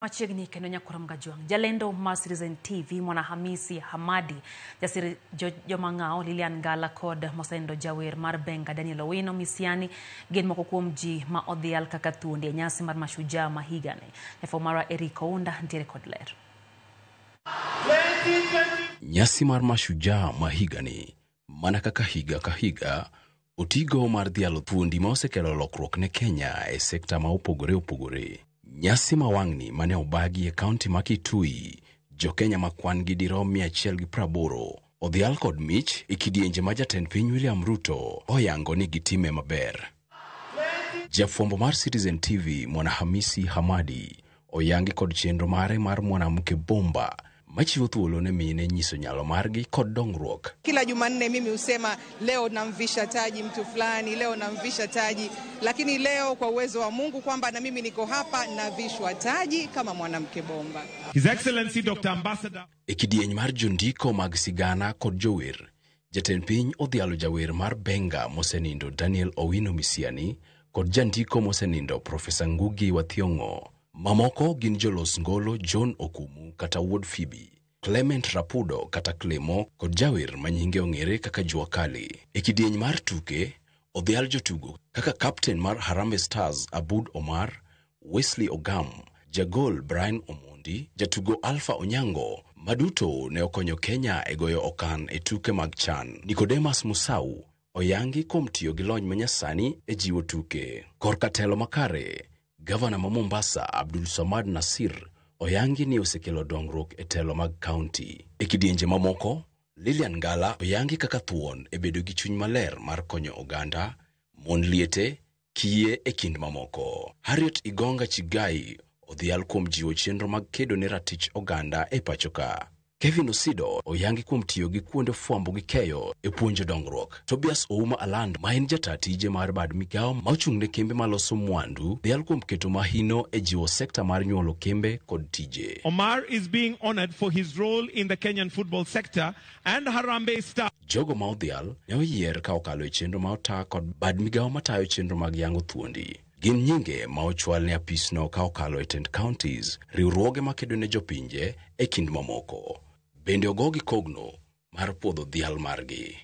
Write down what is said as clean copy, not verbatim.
Machiegni kendo nyakwar Mgajwang'. Jalendo mar Citizen TV Mwanahamisi Hamadi, jasir jomang'awo Lilian Ngala kod mosenindo jawer mar Benga Daniel Owino Misiani gin moko kuom ji ma odhial kaka thuondi e nyasi mar Mashujaa ma higani. Jafwambo marwa Eric Ounda nitiere kod ler. Nyasi mar Mashujaa ma higani, mana kaka higa ka higa, otigo mar dhialo thuondi ma osekelo lokruok ne Kenya e sekta ma opogore opogore. Nyasi ma wang'ni mane obagi e kaunti ma Kitui, jo-Kenya ma kwan gi dirom 180 odhial kod mich e kidienje ma jatend piny William Ruto oyango ni gitime maber. Jafwambo mar Citizen TV Mwanahamisi Hamadi oyangi kod chenro mare mar Mwanamke Bomba machiwo thuolo ne mine nyiso nyalo margi kod dongruok. Kila Jumanne mimi husema leo namvisha taji mtu fulani, leo namvisha taji, lakini leo kwa uwezo wa Mungu kwamba na mimi niko hapa navishwa taji kama mwanamke bomba. His Excellency Dr. Ambassador E kidieny mar jondiko mag sigana kod jower, jatend piny odhialo jawer mar Benga mosenindo Daniel Owino Misiani kod jandiko mosenindo Profesa Ngugi wa Thiong'o. Mamoko gin jolos ngolo John Okumu kata Wuod Phoebe, Clement Rapudo kata Clemo kod jawer ma nyinge ong'ere kaka Jua Kali. E kidieny mar tuke, odhial jotugo kaka kapten mar Harambee Stars Abud Omar, Wesley Ogam, jagol Brian Omondi, jatugo Alpha Onyango, maduto ne okonyo Kenya e goyo okan e tuke mag CHAN. Nicodemus Musau oyangi kuom tiyo gi lony manyasani e jiwo tuke. Korka telo makare, Gavana ma Mombasa Abdul Samad Nasir oyangi ni osekelo dongruok e telo mag kaunti. E kidienje mamoko, Lilian Ngala oyangi kaka thuon e bedo gi chuny maler mar konyo oganda, mon liete, kiye e kind mamoko. Harriet Igonga Chigai odhial kuom jiwo chenro mag kedo ne ratich oganda e pacho ka. Kevin Osido oyangi kuom tiyo gi kuonde fwambo gi keyo e puonjo dongruok. Tobias Ouma Aland ma en jata tije mar bad migawo ma ochung' ne kembe maloso mwandu dhial kuom keto mahino e jiwo sekta mar nyuolo kembe kod tije. Omar is being honored for his role in the Kenyan football sector and Harambee Stars. Jogo ma odhial ne oyier ka okalo e chenro ma ota kod bad migawo matayo chenro mag yango thuondi. Gin nyinge ma ochwal ne apisno ka okalo e tend counties, riwruoge makedo ne jopinje e kind mamoko. Bende ogogi kogno mar puodho dhial margi.